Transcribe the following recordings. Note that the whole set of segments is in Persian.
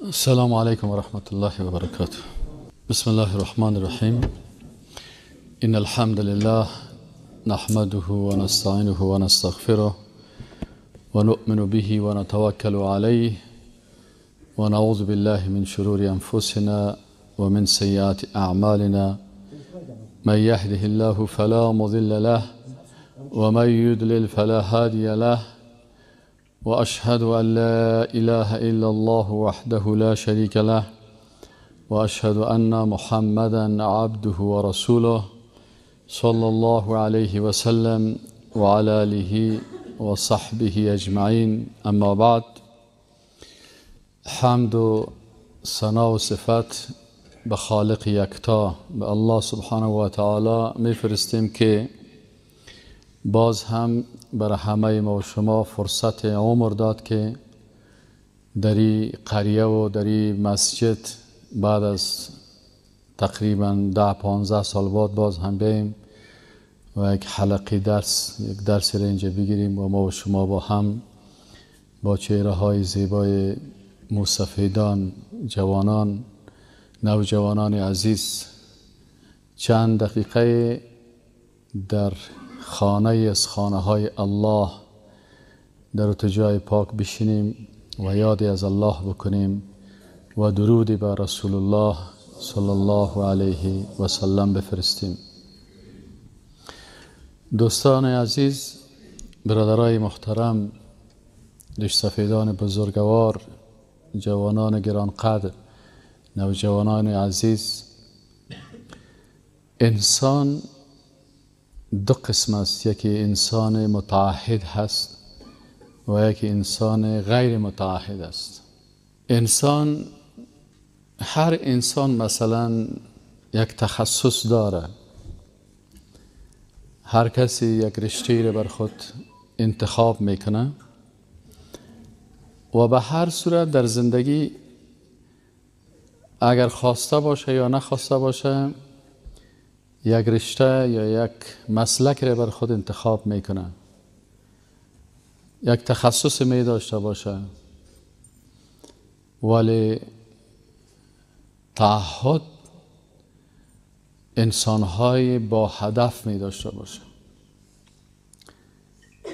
السلام علیکم و رحمت الله و برکاته. بسم الله الرحمن الرحیم. ان الحمد لله نحمده ونستعینه ونستغفره ونؤمن به ونتوکل علیه ونعوذ بالله من شرور انفسنا ومن سیئات اعمالنا. من يهده الله فلا مضل له ومن يضلل فلا هادي له، وأشهد أن لا إله إلا الله وحده لا شريك له، وأشهد أن محمدا عبده ورسوله صلى الله عليه وسلم وعلى آله وصحبه أجمعين. أما بعد، حمد و ثنا و صفت به خالق یکتا، به الله سبحانه و تعالی میفرستیم که باز هم برای همه ما و شما فرصت عمر داد که در این قریه و در این مسجد بعد از تقریبا 10-15 سال بعد باز هم بیاییم و یک حلقه درس، یک درس را اینجا بگیریم و ما و شما با هم با چهره های زیبای موسفیدان، جوانان، نوجوانان عزیز چند دقیقه در خانه از خانه های الله در جای پاک بشینیم و یادی از الله بکنیم و درودی بر رسول الله صلی الله علیه و سلم بفرستیم. دوستان عزیز، برادرای محترم، ریش سفیدان بزرگوار، جوانان گرانقدر، نوجوانان عزیز، انسان دو قسم است. یکی انسان متعهد هست و یکی انسان غیر متعهد است. انسان، هر انسان مثلا یک تخصص داره، هر کسی یک رشته را بر خود انتخاب میکنه و به هر صورت در زندگی اگر خواسته باشه یا نخواسته باشه یک رشته یا یک مسلک را بر خود انتخاب میکنه، یک تخصص می داشته باشه، ولی تعهد انسانهای با هدف می داشته باشه.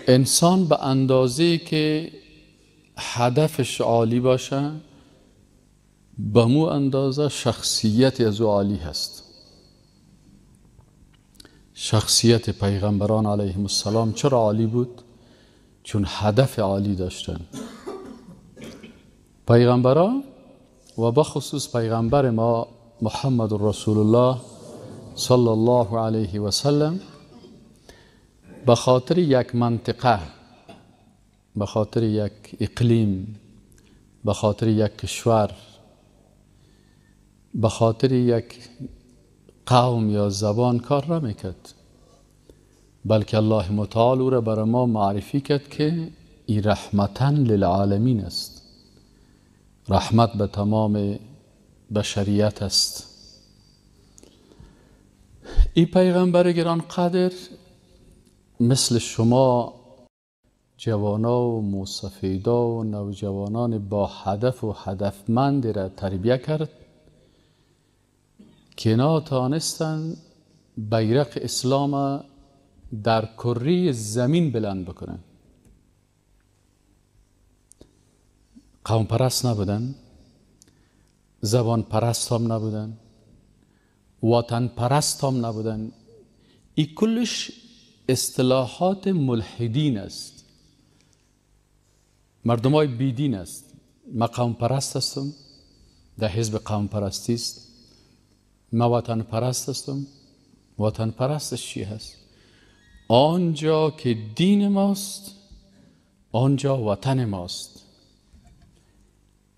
انسان به اندازه‌ای که هدفش عالی باشه، به مو اندازه شخصیت از او عالی هست. شخصیت پیغمبران علیهم السلام چرا عالی بود؟ چون هدف عالی داشتن. پیغمبران و بخصوص پیغمبر ما محمد رسول الله صلی الله علیه و سلم به خاطر یک منطقه، به خاطر یک اقلیم، به خاطر یک کشور، به خاطر یک قوم یا زبان کار نمیکرد، بلکه الله متعال او را برای ما معرفی کرد که ای رحمتا للعالمین است، رحمت به تمام بشریت است. ای پیغمبر گران قدر مثل شما جوانا و موسفیدا و نوجوانان با هدف و هدفمند را تربیه کرد که اینا تانستن بیرق اسلام در کره زمین بلند بکنن. قوم پرست نبودن، زبان پرست هم نبودن، وطن پرست هم نبودن. ای کلش اصطلاحات ملحدین است، مردم های بیدین است. ما قوم پرست هستم، در حزب قوم پرستی است. ما وطن پرست هستم. وطن پرستش چی هست؟ آنجا که دین ماست آنجا وطن ماست.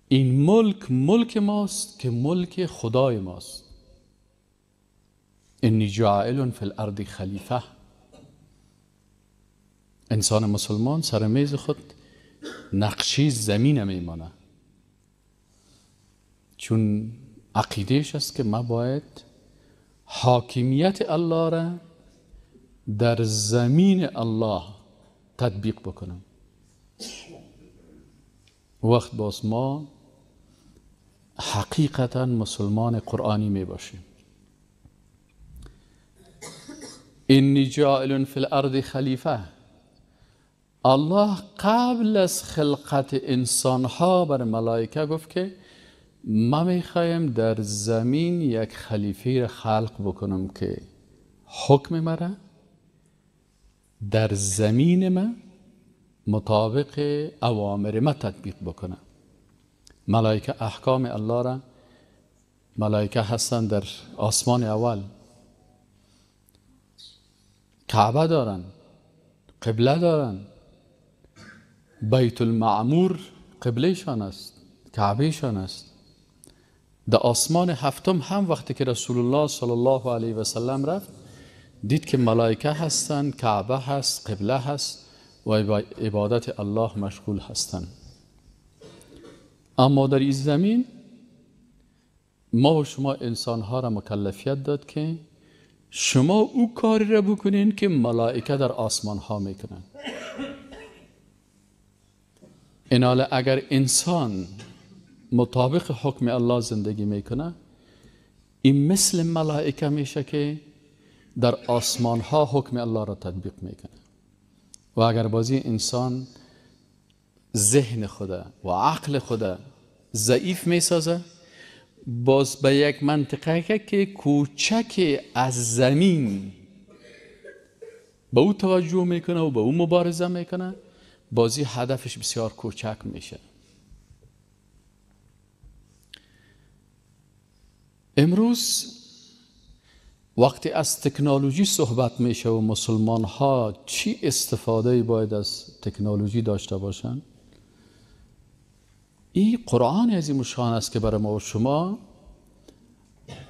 این ملک ملک ماست که ملک خدای ماست. انی جاعل فی الارض خلیفه. انسان مسلمان سر میز خود نقشی زمین میمانه، چون عقیدهش است که ما باید حاکمیت الله را در زمین الله تطبیق بکنم. وقت باز ما حقیقتا مسلمان قرآنی می باشیم. انی جاعل فی الارض خلیفه. الله قبل از خلقت انسانها بر ملائکه گفت که ما میخوایم در زمین یک خلیفه را خلق بکنم که حکم مرا در زمین ما مطابق اوامر ما تطبیق بکنه. ملائکه احکام الله را، ملائکه هستند در آسمان اول، کعبه دارن، قبله دارن، بیت المعمور قبلهشان است، کعبهشان است. در آسمان هفتم هم وقتی که رسول الله صلی الله علیه و سلم رفت دید که ملائکه هستند، کعبه هست، قبله هست و عبادت الله مشغول هستند. اما در این زمین ما و شما انسانها را مکلفیت داد که شما او کاری را بکنین که ملائکه در آسمان ها میکنن. ایناله اگر انسان مطابق حکم الله زندگی میکنه، این مثل ملائکه میشه که در آسمان ها حکم الله را تطبیق میکنه. و اگر بازی انسان ذهن خوده و عقل خوده ضعیف میسازه، باز به یک منطقه که کوچک از زمین به او توجه میکنه و به او مبارزه میکنه، بازی هدفش بسیار کوچک میشه. امروز وقتی از تکنولوژی صحبت میشه و مسلمان ها چی استفاده باید از تکنولوژی داشته باشن، این قرآن عظیم شان است که برای ما و شما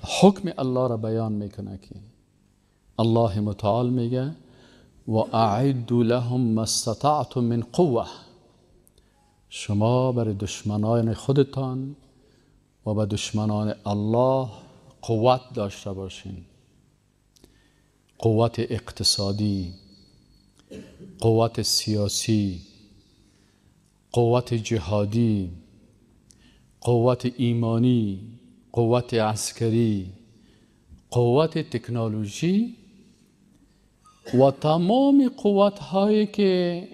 حکم الله را بیان میکنه که الله متعال میگه و اعدوا لهم ما استطعتم من قوه. شما برای دشمنان خودتان و به دشمنان الله قوت داشته باشین، قوت اقتصادی، قوت سیاسی، قوت جهادی، قوت ایمانی، قوت عسکری، قوت تکنولوژی و تمام قوت هایی که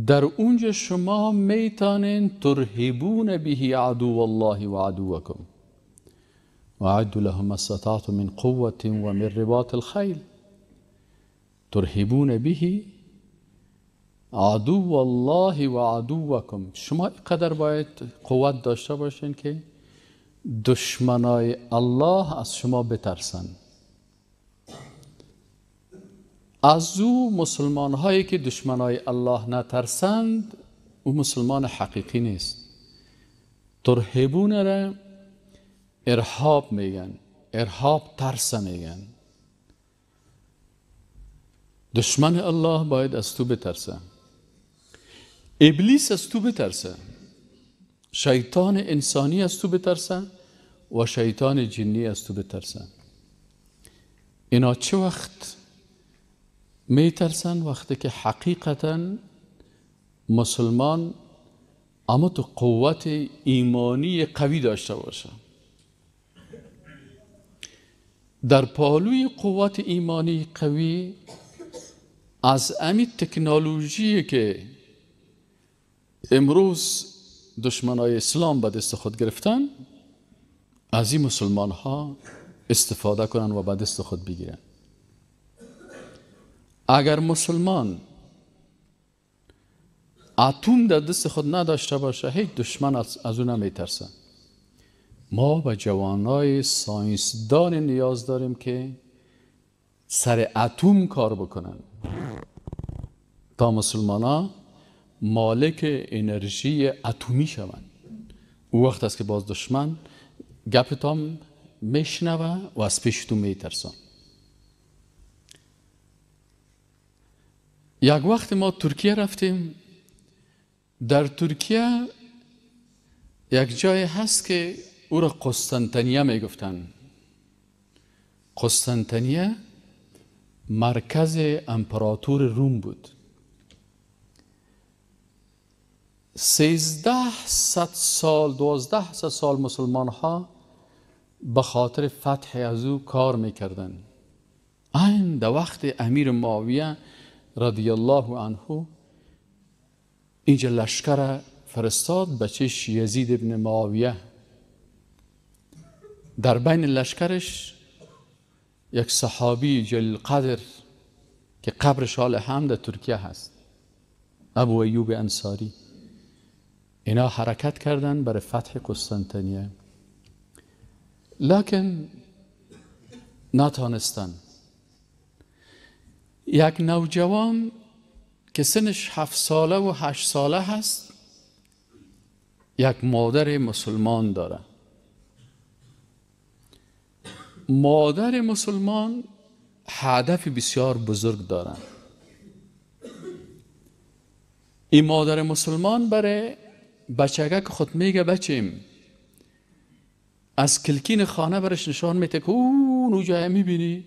در اونجا شما میتانین ترهبون به عدو الله و عدوکم و اعدوا لهم ما استطعتم من قوة و من رباط الخیل. ترهبون به عدو الله و عدوکم. شما اینقدر باید قوت داشته باشین که دشمنای الله از شما بترسن. از او مسلمان هایی که دشمنای الله نترسند، او مسلمان حقیقی نیست. ترهبون را ارهاب میگن، ارهاب ترس میگن. دشمن الله باید از تو بترسه، ابلیس از تو بترسه، شیطان انسانی از تو بترسه و شیطان جنی از تو بترسه. اینا چه وقت میترسن؟ وقتی که حقیقتا مسلمان اما تو قوت ایمانی قوی داشته باشه. در پالوی قوت ایمانی قوی از امی تکنولوژی که امروز دشمنای اسلام به دست خود گرفتن، از این مسلمان ها استفاده کنن و به دست خود بگیرن. اگر مسلمان اتم در دست خود نداشته باشه، هیچ دشمن از اون نمیترسه. ما به جوانای ساینسدان نیاز داریم که سر اتم کار بکنن تا مسلمان ها مالک انرژی اتمی شوند. او وقت است که باز دشمن گپتان میشنوه و از پیشتون میترسن. یک وقت ما ترکیه رفتیم. در ترکیه یک جای هست که او را قسطنطنیه میگفتن. قسطنطنیه مرکز امپراتور روم بود. 1300 سال، 1200 سال مسلمان ها به خاطر فتح از او کار میکردن. این در وقت امیر معاویه رضی الله عنه اینجا لشکر فرستاد بچهش یزید ابن معاویه. در بین لشکرش یک صحابی جلیل قدر که قبرش حال هم در ترکیه هست، ابو ایوب انصاری. اینا حرکت کردن برای فتح قسطنطنیه، لکن نتانستن. یک نوجوان که سنش 7 ساله و 8 ساله هست، یک مادر مسلمان داره. مادر مسلمان هدف بسیار بزرگ داره. این مادر مسلمان برای بچگه که خود میگه بچیم، از کلکین خانه برش نشان میده که اون جای میبینی،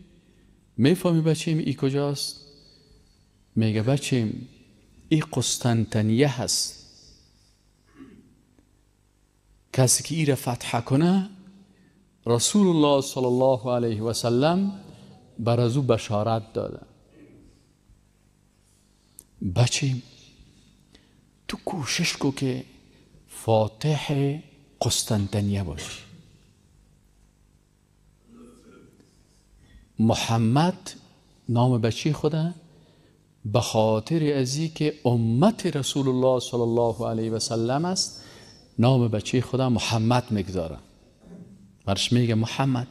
میفهمی بچیم ای کجاست؟ میگه بچیم ای قسطنطنیه هست. کسی که ای را فتح کنه، رسول الله صلی الله علیه و سلم بر از او بشارت داده. بچیم تو کوشش کو که فاتح قسطنطنیه باشی. محمد نام بچه خوده به خاطر ازی که امت رسول الله صلی الله علیه و سلم است، نام بچه خدا محمد میگذاره. برش میگه محمد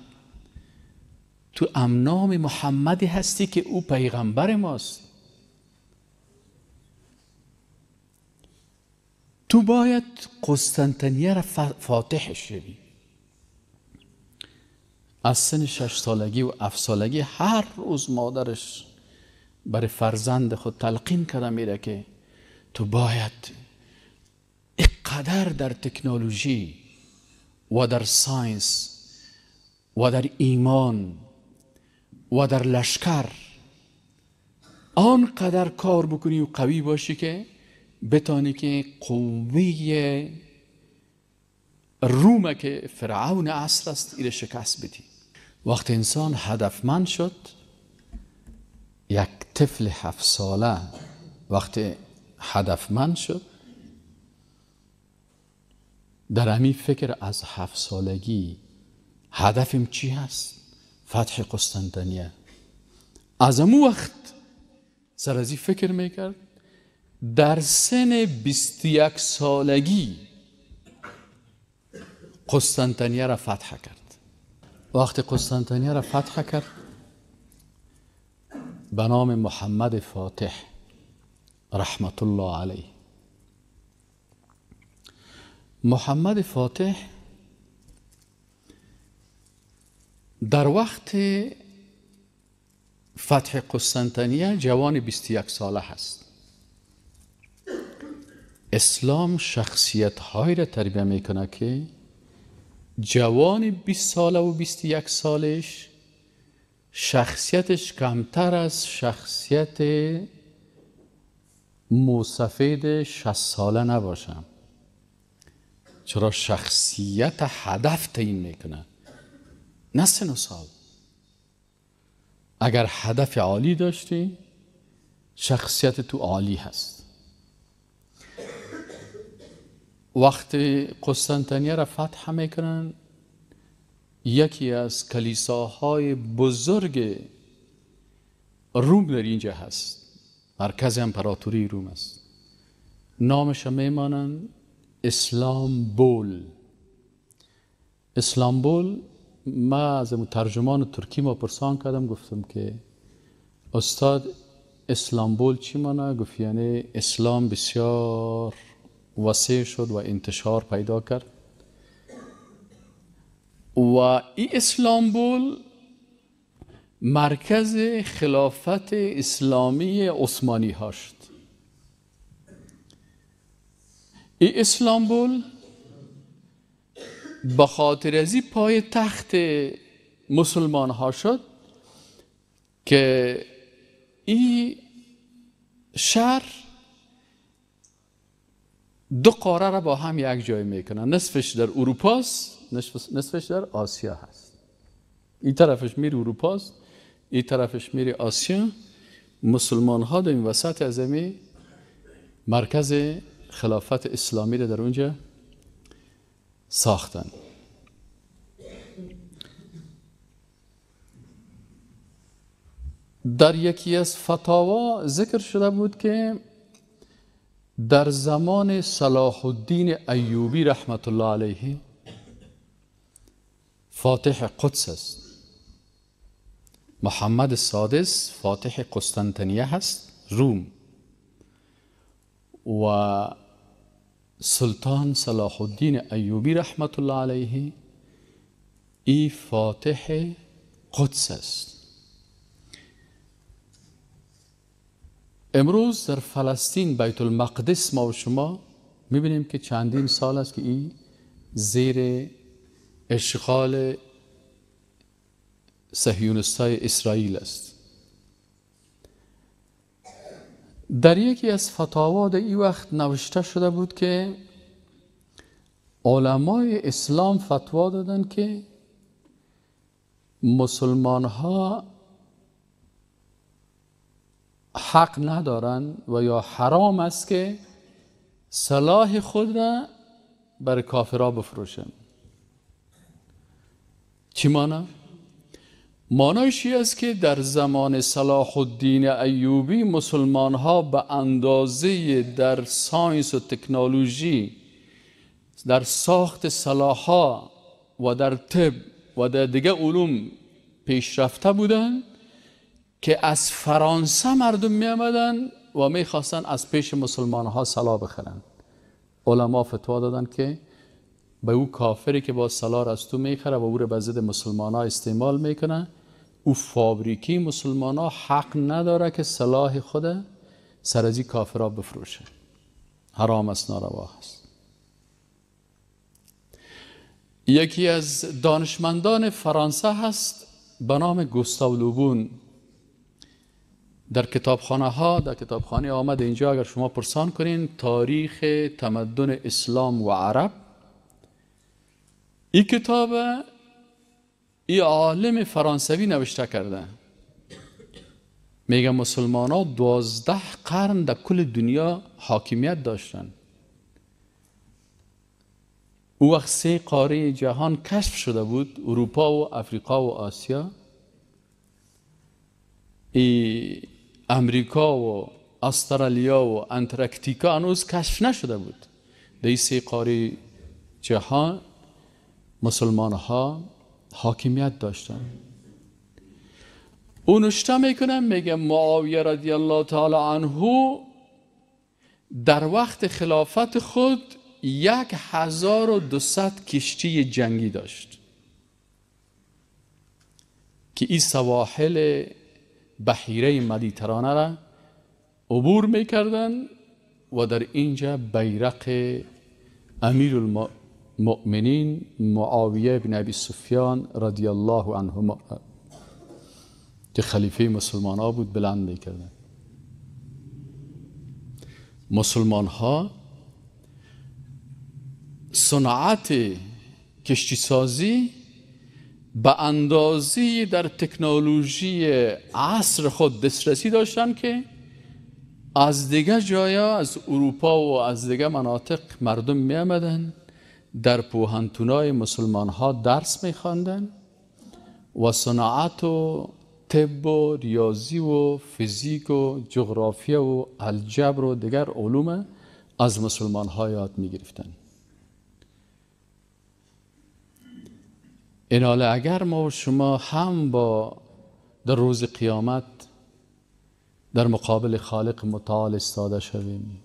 تو ام نام محمدی هستی که او پیغمبر ماست، تو باید قسطنطنیه را فاتح شوی. از سن 6 سالگی و 7 سالگی هر روز مادرش برای فرزند خود تلقین کرده میره که تو باید اینقدر در تکنولوژی و در science و در ایمان و در لشکر آنقدر کار بکنی و قوی باشی که بتانی که قوه روم که فرعون عصر است ایره شکست بدی. وقتی انسان هدفمند شد، یک طفل 7 ساله وقتی هدفمند شد، در همین فکر از 7 سالگی هدفم چی هست؟ فتح قسطنطنیه. از امو وقت سر از این فکر میکرد. در سن 21 سالگی قسطنطنیه را فتح کرد. وقتی قسطنطنیه را فتح کرد، به نام محمد فاتح رحمت الله علیه. محمد فاتح در وقت فتح قسطنطنیه جوان 21 ساله هست. اسلام شخصیت های را تربیه میکنه که جوان 20 ساله و 21 سالش شخصیتش کمتر از شخصیت موسفید 60 ساله نباشه. چرا؟ شخصیت هدف تعیین میکنه، نه سن و سال. اگر هدف عالی داشتی، شخصیت تو عالی هست. وقتی قسطنطنیه را فتح میکنن، یکی از کلیساهای بزرگ روم در اینجا هست، مرکز امپراتوری روم است. نامش میمانند اسلامبول. اسلامبول، ما از ترجمان ترکی ما پرسان کردم، گفتم که استاد اسلامبول چی مانه؟ گفت یعنی اسلام بسیار وسیع شد و انتشار پیدا کرد و این اسلامبول مرکز خلافت اسلامی عثمانی ها شد. این اسلامبول به خاطر از پای تخت مسلمان ها شد که این شهر دو قاره را با هم یک جای میکنن. نصفش در اروپا است، نصفش در آسیا هست. این طرفش میره اروپا است، این طرفش میره آسیا. مسلمان ها در این وسط از این مرکز خلافت اسلامی را در اونجا ساختن. در یکی از فتاوا ذکر شده بود که در زمان صلاح الدین ایوبی رحمت الله علیه فاتح قدس است، محمد سادس فاتح قسطنطنیه هست، روم، و سلطان صلاح الدین ایوبی رحمت الله علیه ای فاتح قدس است. امروز در فلسطین بیت المقدس ما و شما میبینیم که چندین سال است که این زیر اشغال صهیونیست‌های اسرائیل است. در یکی از فتاوا در این وقت نوشته شده بود که علمای اسلام فتوا دادند که مسلمان ها حق ندارند و یا حرام است که سلاح خود را بر کافرها بفروشند. چی مانا؟ مانایش است که در زمان صلاح الدین ایوبی مسلمان ها به اندازه در science و تکنولوژی، در ساخت سلاح ها و در طب و در دیگه علوم پیشرفته بودند که از فرانسه مردم می آمدن و می خواستن از پیش مسلمان ها سلاح بخرن. علما فتوا دادن که به او کافری که با سلاح از تو میخره و او رو به ضد مسلمان ها استعمال میکنه، او فابریکی مسلمان ها حق نداره که سلاح خود سر از این کافرها بفروشه. حرام است، ناروا است. یکی از دانشمندان فرانسه هست به نام گوستاو لوبون. در کتابخانه ها، در کتابخانه آمد اینجا، اگر شما پرسان کنین تاریخ تمدن اسلام و عرب، این کتاب ای عالم فرانسوی نوشته کرده. میگه مسلمان ها 12 قرن در کل دنیا حاکمیت داشتن. او وقت 3 قاره جهان کشف شده بود، اروپا و افریقا و آسیا. ای امریکا و استرالیا و انتارکتیکا هنوز کشف نشده بود. در این 3 قاره جهان مسلمان ها حاکمیت داشتن. او نوشته میکنه، میگه معاویه رضی الله تعالی عنه در وقت خلافت خود 1200 کشتی جنگی داشت که این سواحل بحیره مدیترانه را عبور میکردن و در اینجا بیرق امیر المؤمنین معاویه بن ابی سفیان رضی الله عنهما که خلیفه مسلمان ها بود بلند میکردن. مسلمان ها صنعت کشتی سازی به اندازی در تکنولوژی عصر خود دسترسی داشتن که از دیگه جایا، از اروپا و از دیگه مناطق مردم می آمدن در پوهنتونای مسلمان ها درس می خواندن و صنعت و طب و ریاضی و فیزیک و جغرافیا و الجبر و دیگر علوم از مسلمان ها یاد می گرفتن. ایناله اگر ما و شما هم با در روز قیامت در مقابل خالق متعال استاده شویم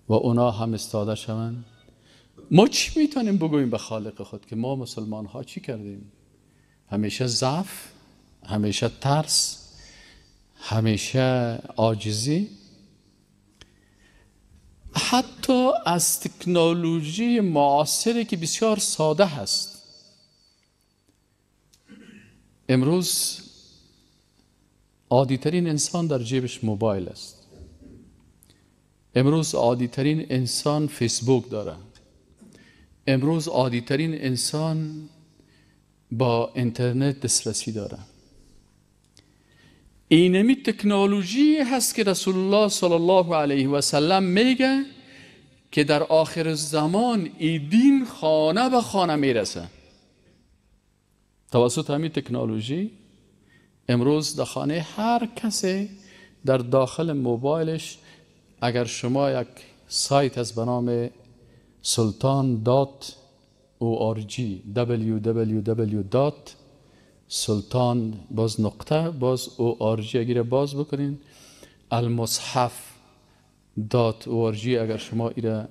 و اونا هم استاده شوند، ما چی میتونیم بگوییم به خالق خود که ما مسلمان ها چی کردیم؟ همیشه ضعف، همیشه ترس، همیشه عاجزی. حتی از تکنولوژی معاصری که بسیار ساده هست، امروز عادی ترین انسان در جیبش موبایل است. امروز عادی ترین انسان فیسبوک داره. امروز عادی ترین انسان با اینترنت دسترسی داره. اینمی تکنولوژی هست که رسول الله صلی الله علیه و سلم میگه که در آخر زمان این دین خانه به خانه میرسه. توسط همین تکنولوژی امروز در خانه هر کسی در داخل موبایلش، اگر شما یک سایت از به نام sultan.org www.sultan باز نقطه باز org اگر باز بکنین، المصحف.org اگر شما ایره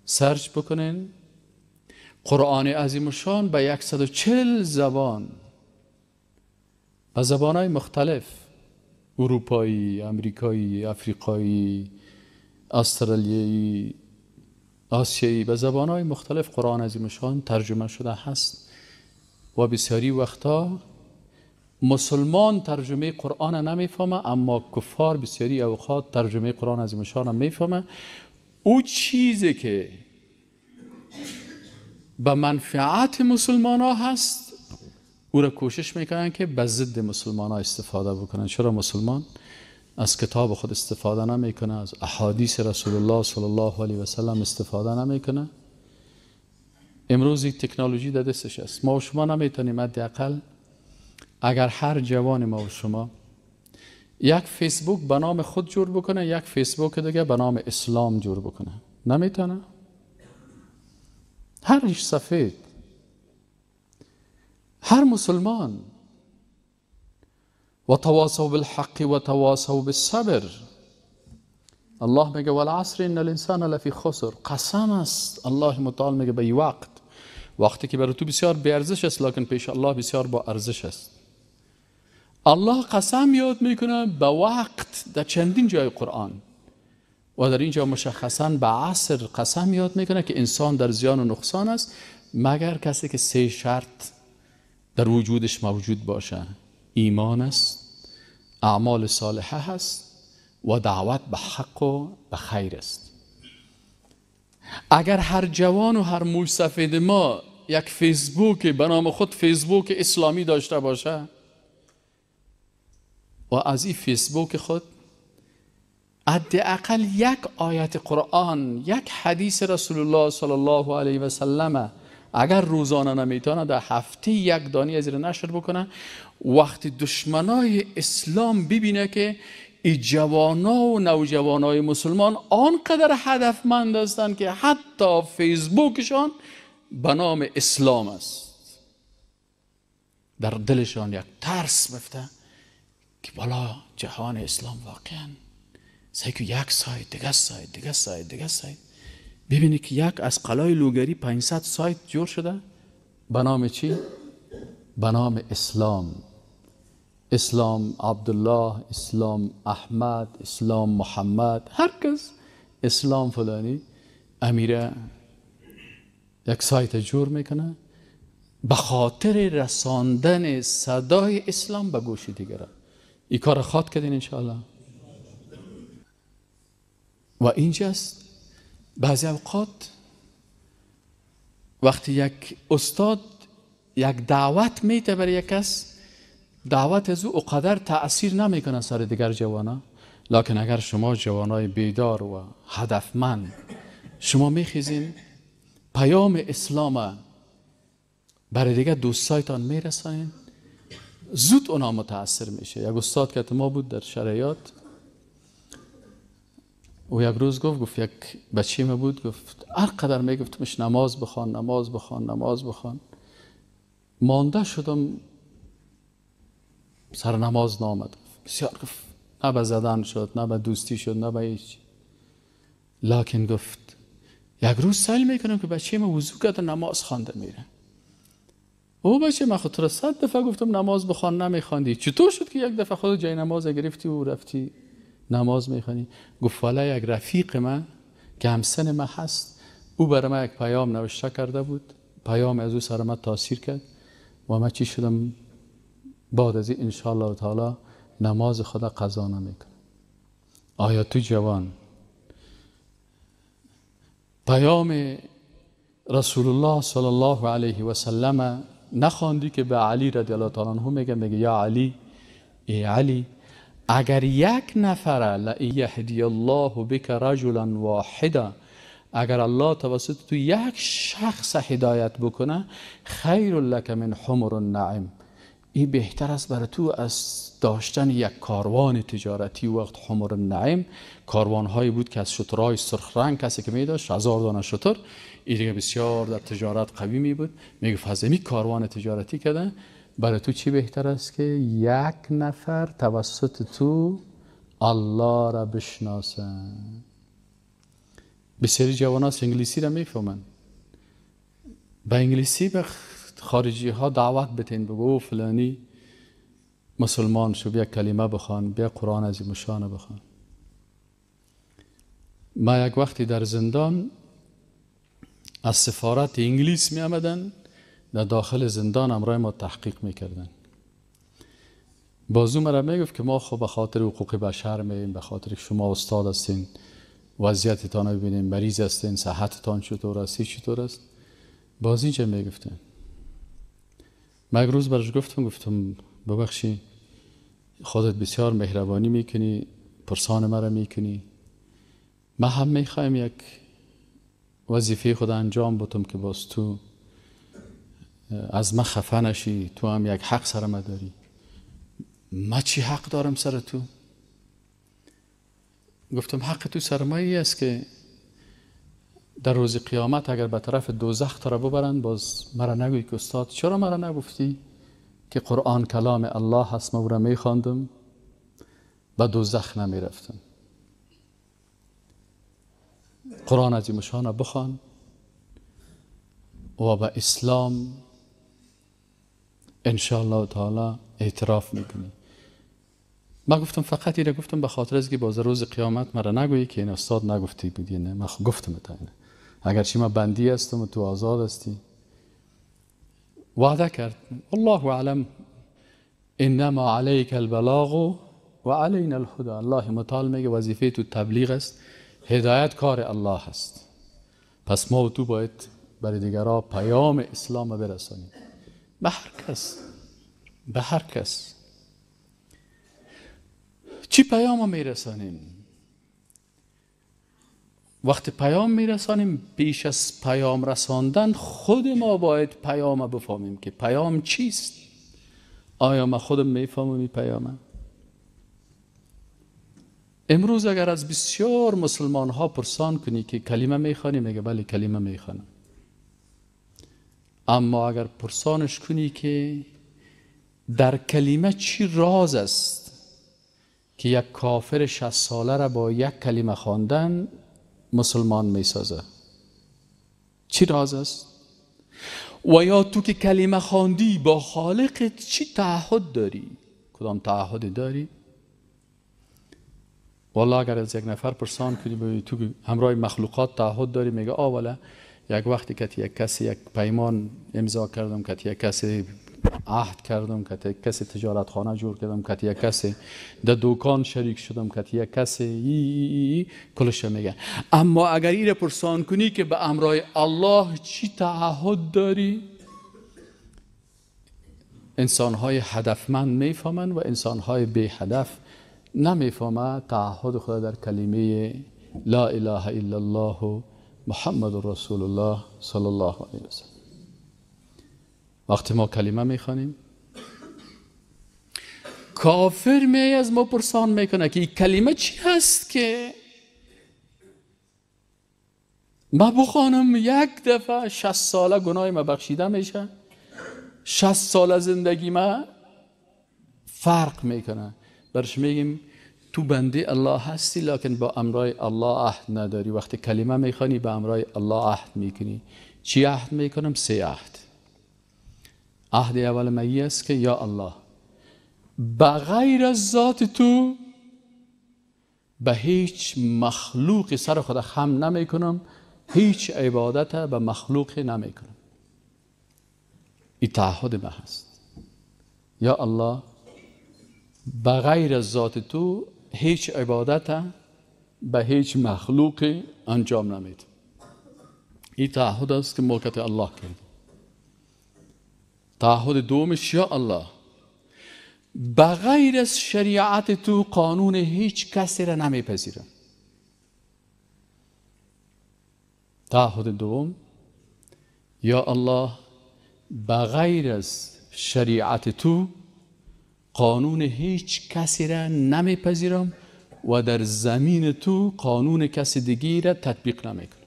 سرچ بکنین، قرآن عظیم الشان به 140 زبان، به زبانهای مختلف، اروپایی، امریکایی، افریقایی، استرالیایی، آسیایی، به زبانهای مختلف قرآن عظیم الشان ترجمه شده هست. و بسیاری وقتا مسلمان ترجمه قرآن نمیفهمه، اما کفار بسیاری اوقات ترجمه قرآن عظیم الشان میفهمه. او چیزی که به منفعت مسلمان ها هست او را کوشش میکنن که به ضد مسلمان ها استفاده بکنن. چرا مسلمان از کتاب خود استفاده نمیکنه، از احادیث رسول الله صلی الله علیه و سلم استفاده نمیکنه؟ امروز یک تکنولوژی در دستش است. ما و شما نمیتونیم حداقل اگر هر جوان ما و شما یک فیسبوک به نام خود جور بکنه، یک فیسبوک دیگه به نام اسلام جور بکنه، نمیتونه. هر ریش سفید، هر مسلمان، و تواصوا بالحق و تواصوا بالصبر. الله میگه والعصر ان الانسان لفی خسر. قسم است الله متعال میگه به وقت، وقتی که برای تو بسیار بی ارزش است، لکن پیش الله بسیار با ارزش است. الله قسم یاد میکنه به وقت در چندین جای قرآن و در اینجا مشخصا به عصر قسم یاد میکنه که انسان در زیان و نقصان است، مگر کسی که سه شرط در وجودش موجود باشه: ایمان است، اعمال صالحه هست و دعوت به حق و به خیر است. اگر هر جوان و هر موش سفید ما یک فیسبوک به نام خود فیسبوک اسلامی داشته باشه و از این فیسبوک خود حداقل یک آیت قرآن، یک حدیث رسول الله صلی الله علیه و سلم اگر روزانه نمیتونه در هفته یک دانی از این نشر بکنه، وقتی دشمنای اسلام ببینه که ای جوانا و نوجوانای مسلمان آنقدر هدفمند هستند که حتی فیسبوکشان به نام اسلام است، در دلشان یک ترس بفته که بالا جهان اسلام واقعا سعی که یک سایت دیگه سایت دیگه سایت دیگه سایت، ببینی که یک از قلای لوگری 500 سایت جور شده به نام چی؟ به نام اسلام. اسلام عبدالله، اسلام احمد، اسلام محمد، هر کس اسلام فلانی امیره یک سایت جور میکنه به خاطر رساندن صدای اسلام به گوش دیگران. این کار خواد کردین انشاءالله. و اینجاست بعضی اوقات وقتی یک استاد یک دعوت میته برای یک کس، دعوت از او قدر تأثیر نمیکنه سر دیگر جوانا، لکن اگر شما جوانای بیدار و هدفمند شما میخیزین پیام اسلام برای دیگر دوستایتان میرسانین، زود اونا متاثر میشه. یک استاد که ما بود در شرعیات، و یک روز گفت یک بچه ما بود، گفت هر قدر میگفتمش نماز بخوان نماز بخوان نماز بخوان، مانده شدم سر نماز نامد. بسیار گفت نه به زدن شد، نه به دوستی شد، نه به هیچ. لکن گفت یک روز سعی میکنم که بچه ما وضو کرد و نماز خوانده میره. او بچه من خود را 100 دفعه گفتم نماز بخوان، نمیخواندی، چطور شد که یک دفعه خود جای نماز گرفتی و رفتی نماز میخوانی؟ گفت والا یک رفیق من که همسن من هست، او برای من یک پیام نوشته کرده بود، پیام از او سر من تاثیر کرد و من چی شدم بعد از این انشاءالله تعالی نماز خدا قضا نمیکنه. آیا تو جوان پیام رسول الله صلی الله علیه و سلم نخواندی که به علی رضی الله تعالی عنه میگه، میگه یا علی، ای علی، اگر یک نفر لایهدی الله بک رجلا واحدا، اگر الله توسط تو یک شخص هدایت بکنه، خیر لک من حمر النعم، این بهتر است برای تو از داشتن یک کاروان تجارتی. وقت حمر النعم کاروان هایی بود که از شترهای سرخ رنگ کسی که می داشت 1000 دانه شتر، این دیگه بسیار در تجارت قوی می بود. میگه فازمی کاروان تجارتی کردن، برای تو چی بهتر است که یک نفر توسط تو الله را بشناسه. بسیاری جوان ها انگلیسی را میفهمن، به انگلیسی به خارجی ها دعوت بتین، بگو فلانی مسلمان شو، بیا کلمه بخوان، بیا قرآن از مشانه بخوان. ما یک وقتی در زندان از سفارت انگلیس می آمدن، در داخل زندان امرای ما تحقیق میکردن. بازو مرا میگفت که ما خب به خاطر حقوق بشر میایم، به خاطر شما استاد هستین، وضعیتتان رو ببینیم، مریض هستین، صحتتان چطور است، چطور است. باز اینجا میگفتن. من یک روز برش گفتم، گفتم ببخشی خودت بسیار مهربانی میکنی، پرسان مرا میکنی، ما هم میخوایم یک وظیفه خود انجام بدم که باز تو از من خفه نشی، تو هم یک حق سر ما داری. ما چی حق دارم سر تو؟ گفتم حق تو سر ما ای است که در روز قیامت اگر به طرف دوزخ تو را ببرند، باز مرا نگویی که استاد چرا مرا نگفتی که قرآن کلام الله هست، من او را میخواندم به دوزخ نمیرفتم. قرآن عظیم بخوان و به اسلام انشاءالله تعالی اعتراف میکنی. من گفتم فقط ایره گفتم به خاطر از که باز روز قیامت مرا نگویی که این استاد نگفتی بودی. نه من گفتم تا اینه، اگرچه من بندی هستم و تو آزاد هستی. وعده کرد الله اعلم انما علیک البلاغ و علینا الهدی. الله متعال میگه وظیفه تو تبلیغ است، هدایت کار الله است. پس ما و تو باید برای دیگرها پیام اسلام برسانیم، به هر کس، به هر کس. چی پیام میرسانیم؟ وقتی پیام میرسانیم، پیش از پیام رساندن خود ما باید پیام بفهمیم که پیام چیست. آیا ما خودم میفهمم این پیامه؟ امروز اگر از بسیار مسلمان ها پرسان کنی که کلمه میخوانی، میگه بله کلمه میخوانم. اما اگر پرسانش کنی که در کلمه چی راز است که یک کافر 60 ساله را با یک کلمه خواندن مسلمان میسازه، چی راز است؟ و یا تو که کلمه خواندی با خالقت چی تعهد داری؟ کدام تعهد داری؟ والله اگر از یک نفر پرسان کنی تو همراه مخلوقات تعهد داری، میگه آ والا یک وقتی که یک کسی یک پیمان امضا کردم، که یک کسی عهد کردم، که یک کسی تجارت خانه جور کردم، که یک کسی در دکان شریک شدم، که یک کسی ای کلش میگه. اما اگر این پرسان کنی که به امرای الله چی تعهد داری، انسانهای هدفمند میفهمند و انسانهای بی هدف نمیفهمند تعهد خود در کلمه لا اله الا الله محمد رسول الله صلی الله علیه وسلم. وقتی ما کلمه میخوانیم، کافر می از ما پرسان میکنه که این کلمه چی هست که ما بخوانم یک دفعه 60 ساله گناه ما بخشیده میشه، 60 ساله زندگی ما فرق میکنه. برش میگیم تو بنده الله هستی، لکن با امرای الله عهد نداری. وقتی کلمه میخوانی با امرای الله عهد میکنی. چی عهد میکنم؟ 3 عهد. عهد اول من است که یا الله بغیر از ذات تو به هیچ مخلوق سر خود خم نمی کنم، هیچ عبادت به مخلوق نمی کنم. این تعهد من هست. یا الله بغیر از ذات تو هیچ عبادت به هیچ مخلوق انجام نمیدم. این تعهد است که ما کت الله کردیم. تعهد دومش یا الله بغیر از شریعت تو قانون هیچ کسی را نمیپذیرم. تعهد دوم یا الله بغیر از شریعت تو قانون هیچ کسی را نمیپذیرم و در زمین تو قانون کسی دیگی را تطبیق نمیکنم.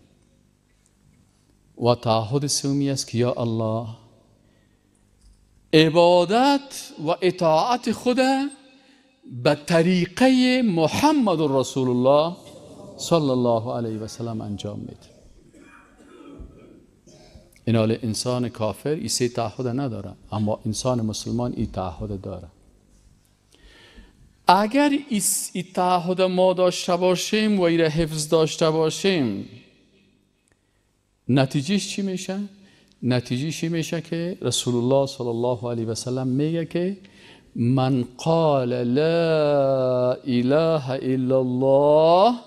و تعهد سومی است که یا الله عبادت و اطاعت خود به طریقه محمد رسول الله صلی الله علیه و سلم انجام میده. این حال انسان کافر این سه تعهد نداره، اما انسان مسلمان این تعهد داره. اگر این تعهد ما داشته باشیم و این حفظ داشته باشیم، نتیجهش چی میشه؟ نتیجهش چی میشه که رسول الله صلی الله علیه و سلم میگه که من قال لا اله الا الله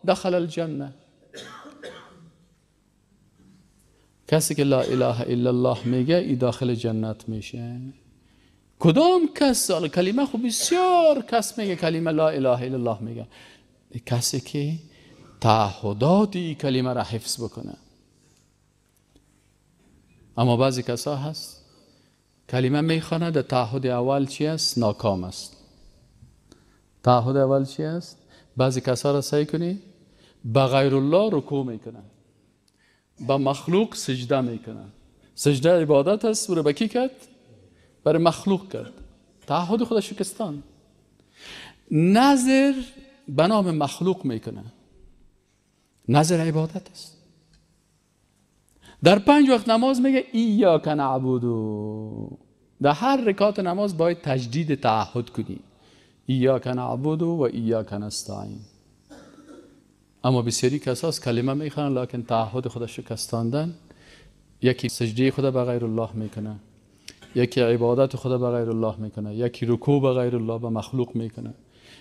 دخل الجنه. کسی که لا اله الا الله میگه ای داخل جنت میشه. کدام کس؟ کلمه خب بسیار کس میگه کلمه لا اله الا الله میگه، کسی که تعهدات ای کلمه را حفظ بکنه. اما بعضی کسا هست کلمه میخوانه، در تعهد اول چی است؟ ناکام است. تعهد اول چی است؟ بعضی کسا را سعی کنی به غیر الله رکوع میکنه، به مخلوق سجده میکنه. سجده عبادت است، او را به کی کرد؟ برای مخلوق کرد. تعهد خود شکستان. نظر به نام مخلوق میکنه، نظر عبادت است. در 5 وقت نماز میگه ایاک نعبد، در هر رکعت نماز باید تجدید تعهد کنی، ایاک نعبد و ایاک نستعین. اما بسیاری کساس کلمه میخوانن لکن تعهد خود شکستاندن. یکی سجده خود به غیر الله میکنه، یکی عبادت خود به غیر الله میکنه، یکی رکوع به غیر الله به مخلوق میکنه،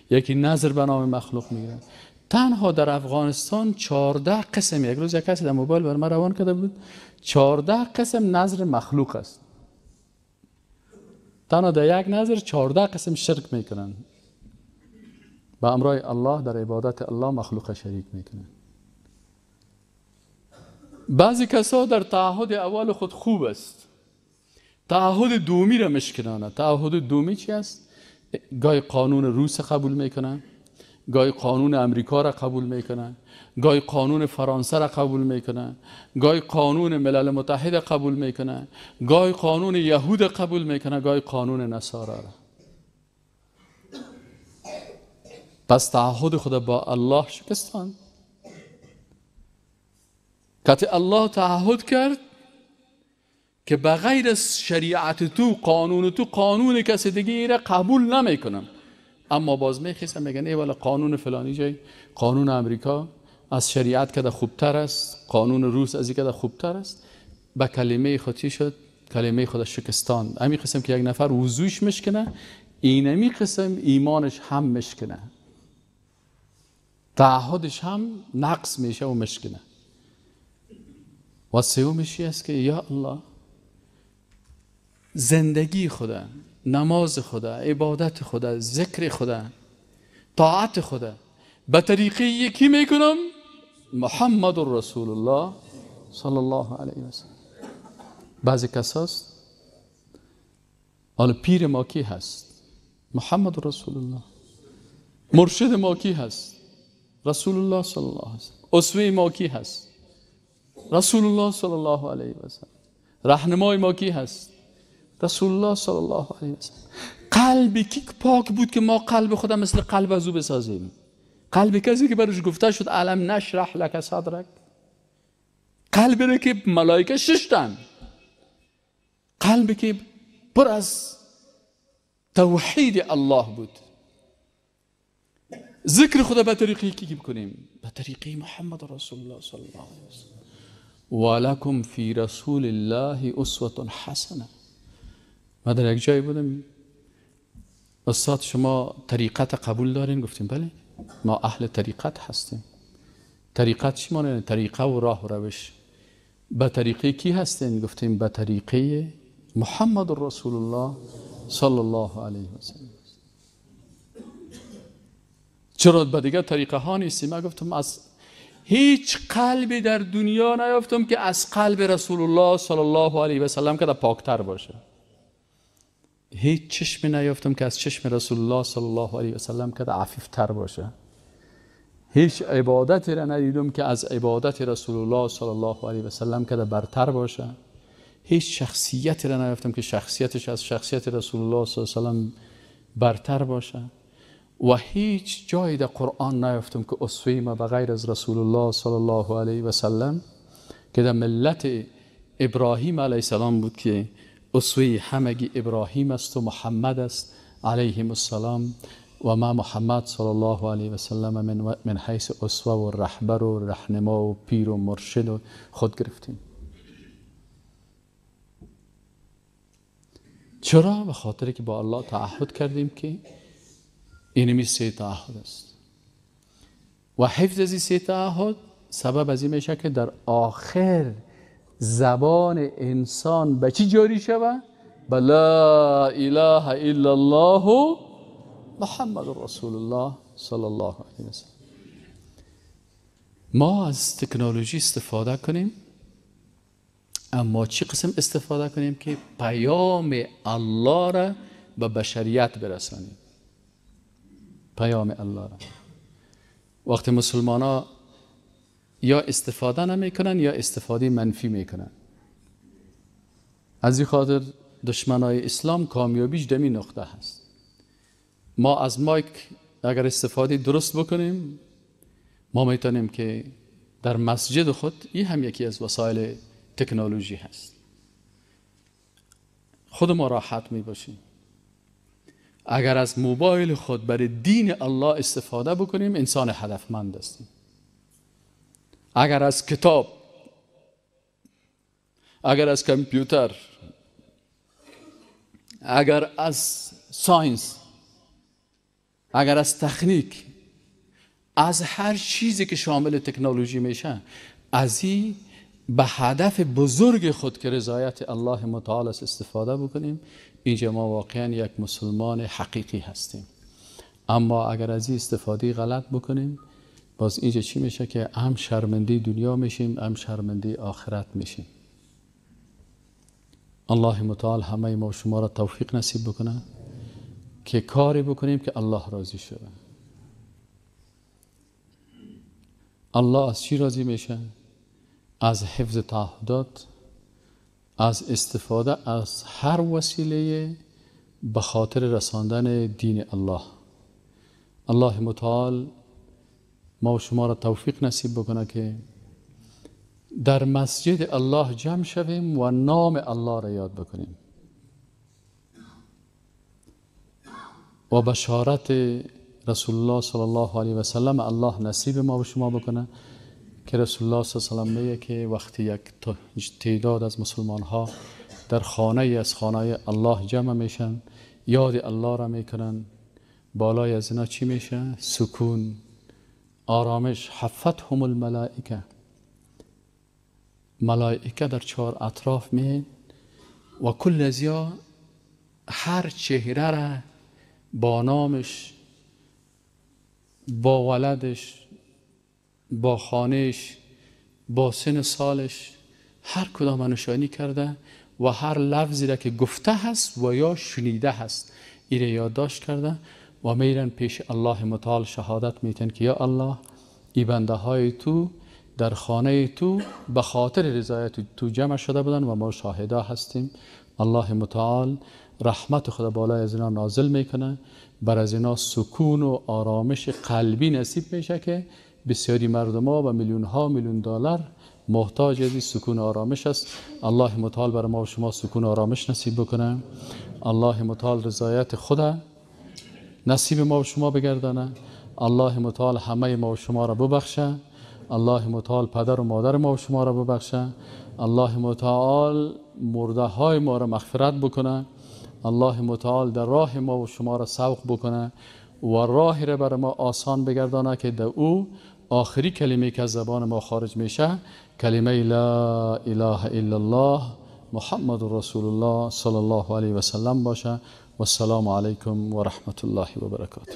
یکی نظر به نام مخلوق میگیره. تنها در افغانستان 14 قسم، یک روز یک کسی در موبایل بر من روان کرده بود، 14 قسم نظر مخلوق است. تنها در یک نظر 14 قسم شرک میکنن، به امرای الله در عبادت الله مخلوق شریک میکنن. بعضی کسا در تعهد اول خود خوب است، تعهد دومی را مشکنانه. تعهد دومی چی است؟ گاهی قانون روس قبول میکنن، گاهی قانون امریکا را قبول میکنن، گاهی قانون فرانسه را قبول میکنن، گاهی قانون ملل متحد قبول میکنن، گاهی قانون یهود قبول میکنن، گاهی قانون نصارا را. پس تعهد خود با الله شکستان. که الله تعهد کرد که بغیر از شریعت تو، قانون تو، قانون کسی دیگه را قبول نمیکنم. اما باز میخیسن میگن ای والا قانون فلانی جای، قانون امریکا از شریعت کده خوبتر است، قانون روس از این کده خوبتر است. به کلمه خود چی شد؟ کلمه خود شکستان. همین قسم که یک نفر وضوش مشکنه، اینمی قسم ایمانش هم مشکنه، تعهدش هم نقص میشه و مشکنه. و سومش است که یا الله زندگی خدا، نماز خدا، عبادت خدا، ذکر خدا، طاعت خدا به طریقه یکی میکنم، محمد رسول الله صلی الله علیه و سلم. بعضی کساست حالا پیر ما کی هست؟ محمد رسول الله. مرشد ما کی هست؟ رسول الله صلی الله علیه و سلم. اسوه ما کی هست؟ رسول الله صلی الله علیه و سلم. راهنمای ما کی هست؟ رسول الله صلی الله علیه و سلم. قلب کی پاک بود که ما قلب خدا مثل قلب از او بسازیم؟ قلب کسی که برش گفته شد الم نشرح لک صدرک، قلب رو که ملائکه ششتن، قلبی که پر از توحید الله بود. ذکر خدا به طریقی کی بکنیم؟ به طریقه محمد رسول الله صلی الله علیه و سلم. ولکم فی رسول الله اسوة حسنه. ما در یک جایی بودم، استاد شما طریقت قبول دارین؟ گفتیم بله، ما اهل طریقت هستیم. طریقت چی معنی؟ طریقه و راه و روش. به طریقه کی هستین؟ گفتیم به طریقه محمد رسول الله صلی الله علیه و سلم. چرا به دیگر طریقه ها نیستیم؟ من گفتم از هیچ قلبی در دنیا نیافتم که از قلب رسول الله صلی الله علیه و سلم که پاکتر باشه. هیچ چشمی نیافتم که از چشم رسول الله صلی الله علیه و سلم که عفیفتر باشه. هیچ عبادتی را ندیدم که از عبادت رسول الله صلی الله علیه و سلم که برتر باشه. هیچ شخصیتی را نیافتم که شخصیتش از شخصیت رسول الله صلی الله علیه و سلم برتر باشه. و هیچ جایی در قرآن نیافتم که اسوه ما بغیر از رسول الله صلی الله علیه و سلم که در ملت ابراهیم علیه السلام بود که اسوه همگی ابراهیم است و محمد است علیهم السلام. و ما محمد صلی الله علیه و سلم من حیث اسوه و رهبر و رهنما و پیر و مرشد و خود گرفتیم. چرا؟ به خاطر که با الله تعهد کردیم که اینمی سه تعهد است و حفظ از این سه تعهد سبب از این میشه که در آخر زبان انسان به چی جاری شوه؟ به لا اله الا الله محمد رسول الله صلی الله علیه وسلم. ما از تکنولوژی استفاده کنیم، اما چی قسم استفاده کنیم که پیام الله را به بشریت برسانیم. پیام الله را وقتی مسلمان ها یا استفاده نمی کنن یا استفاده منفی میکنن. از این خاطر دشمنای اسلام کامیابیش دمی نقطه هست. ما از مایک اگر استفاده درست بکنیم، ما میتونیم که در مسجد خود، این هم یکی از وسایل تکنولوژی هست، خود ما راحت می باشیم. اگر از موبایل خود برای دین الله استفاده بکنیم، انسان هدفمند هستیم. اگر از کتاب، اگر از کامپیوتر، اگر از science، اگر از تکنیک، از هر چیزی که شامل تکنولوژی میشه، از این به هدف بزرگ خود که رضایت الله متعال است استفاده بکنیم، اینجا ما واقعا یک مسلمان حقیقی هستیم. اما اگر از این استفاده غلط بکنیم، باز اینجا چی میشه که هم شرمنده دنیا میشیم، هم شرمنده آخرت میشیم. الله متعال همه ما و شما را توفیق نصیب بکنه که کاری بکنیم که الله راضی شود. الله از چی راضی میشه؟ از حفظ تعهدات، از استفاده از هر وسیله به خاطر رساندن دین الله. الله متعال ما و شما را توفیق نصیب بکنه که در مسجد الله جمع شویم و نام الله را یاد بکنیم و بشارت رسول الله صلی الله علیه و سلم الله نصیب ما و شما بکنه که رسول الله صلی الله علیه و سلم میگه که وقتی یک تعداد از مسلمان ها در خانه از خانه الله جمع میشن، یاد الله را میکنن، بالای از اینا چی میشه؟ سکون، آرامش. حفتهم الملائکه، ملائکه در چهار اطراف میهن و کل ازیا هر چهره را با نامش، با ولدش، با خانهش، با سن سالش، هر کدام نشانی کرده و هر لفظی را که گفته هست و یا شنیده هست ایره یادداشت کرده و میرن پیش الله متعال شهادت میتن که یا الله، ای بنده های تو در خانه تو به خاطر رضایت تو جمع شده بودن و ما شاهده هستیم. الله متعال رحمت خدا بالای از اینا نازل میکنه، بر از اینا سکون و آرامش قلبی نصیب میشه که بسیاری مردم ها و میلیون ها میلیون دلار محتاج از این سکون و آرامش است. الله متعال بر ما و شما سکون و آرامش نصیب بکنه. الله متعال رضایت خدا نصیب ما و شما بگردانه. الله متعال همه ما و شما را ببخشه. الله متعال پدر و مادر ما و شما را ببخشه. الله متعال مرده های ما را مغفرت بکنه. الله متعال در راه ما و شما را سوق بکنه و راه را بر ما آسان بگردانه که در او آخری کلمه که از زبان ما خارج میشه کلمه لا اله الا الله محمد رسول الله صلی الله علیه و سلم باشه. و السلام علیکم و رحمت الله و برکاته.